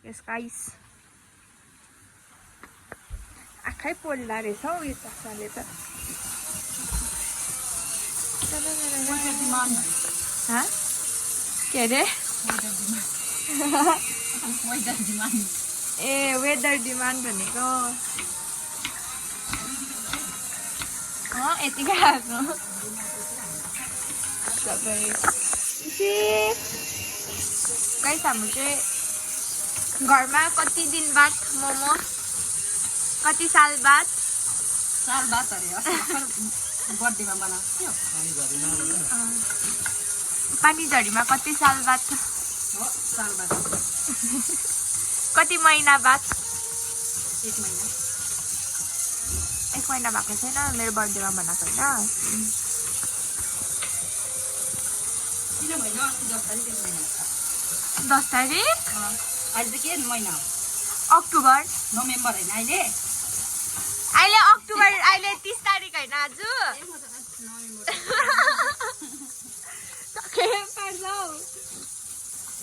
this, guys. आँखै पोल्ला रहेछ हौ यो चस्माले त के अरे ए वेदर डिमान्ड भनेको यतिकै आएको सबै गाइस हाम्रो चाहिँ घरमा कति दिन बाद मोमो कति साल बाद अरे बर्थडेमा बनाउँछु पानी झरीमा कति साल बाद साल बाद कति महिना बाद 1 महिना 1 महिना भएको छैन मेरो बर्थडेमा बनाएको होइन किन महिना 10 तारिक अहिले के महिना हो अक्टोबर नोभेम्बर हैन अहिले अक्टोबर अहिले 30 तारिक हैन आज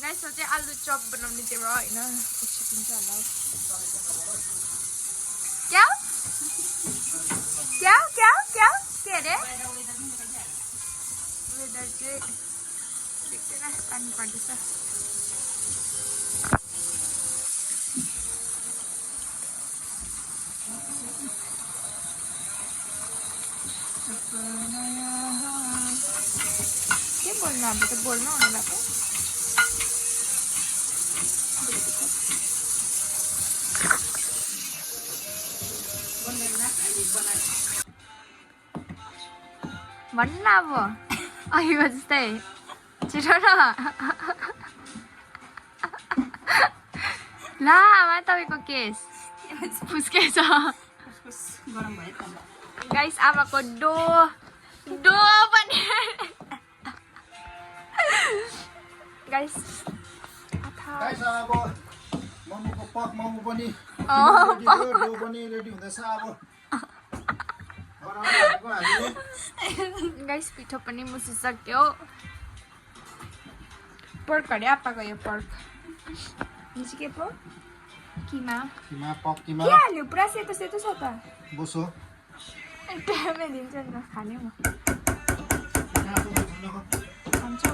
गाइस चाहिँ आलु चप बनाउने थियो हैन छिपिन्छ होला क्या के अरे वेदर चाहिँ देख्दैन पानी पर्दैछ के बोल्नु अब त बोल्नु हुने भएको भन्न अब अहिलेको जस्तै छिटो न ला आमा तपाईँको केस फुस्केछ गरम भयो त गाइस आमाको डो पनि गाइस गाइस अब मोमोको पक मोमो पनि डो पनि रेडी हुँदैछ अब गाइस पिठो पनि मुसिसक्यो पर्क अरे आप्पाको यो पर्क यो चाहिँ के पो किमा पक किमा के हाल्यो पुरा सेतो सेतो छ त बोसो टाइमै दिन्छ नि त खाने म खान्छु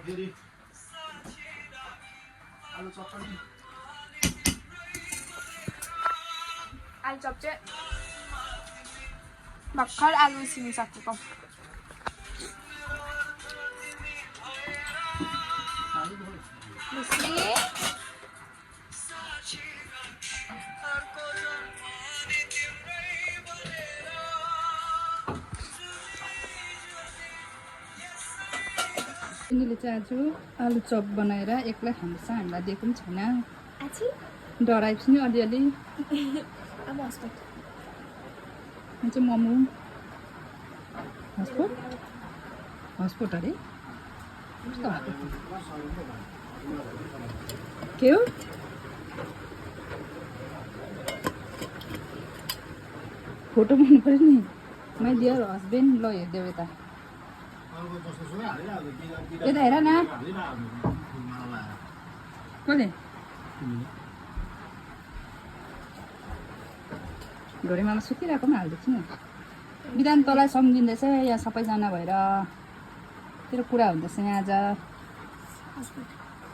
फेरि आलु चप पनि आलु चप चाहिँ भर्खर आलु उसिनिसकेको यिनीले चाहिँ आज आलु चप बनाएर एक्लै खान्छ हामीलाई दिएको पनि छैन डराएपछि नि अलिअलि चाहिँ मोमो हस्पोट अरे कस्तो भएको के हो फोटो बनाउनु पर्यो नि मै डियर हस्बेन्ड ल हेरिदेऊ यता यता हेर न कसले घोडीमामा सुतिरहेको पनि हालिदिएको छु नि विधान तँलाई सम्झिँदैछ यहाँ सबैजना भएर तेरो कुरा हुँदैछ यहाँ आज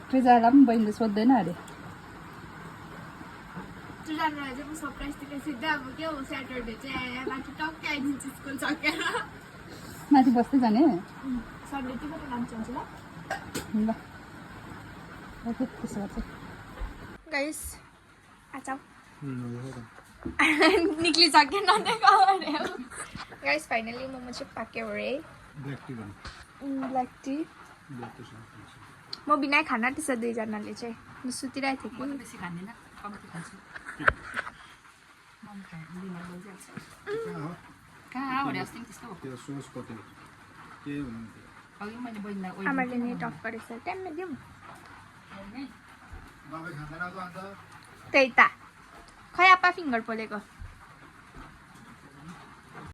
ट्रेजालाई पनि बहिनीले सोध्दैन अरे माथि बस्दै जाने ल त्यसो भए चाहिँ गाइस आचाउ निक्लिसक्यो गाइस फाइनली मोमो चाहिँ पाक्यो अरे ब्ल्याक टी म बिना खाना त्यसो दुईजनाले चाहिँ म सुतिरहेको थिएँ कि बेसी खाँदैन कम्ती खान्छु कहाँ हो अस्ति त्यस्तो अघि मैले बहिनीलाई आमाले नेट अफ गरेछ टाइममा दिउँ त्यही त खै आपा फिङ्गर पोलेको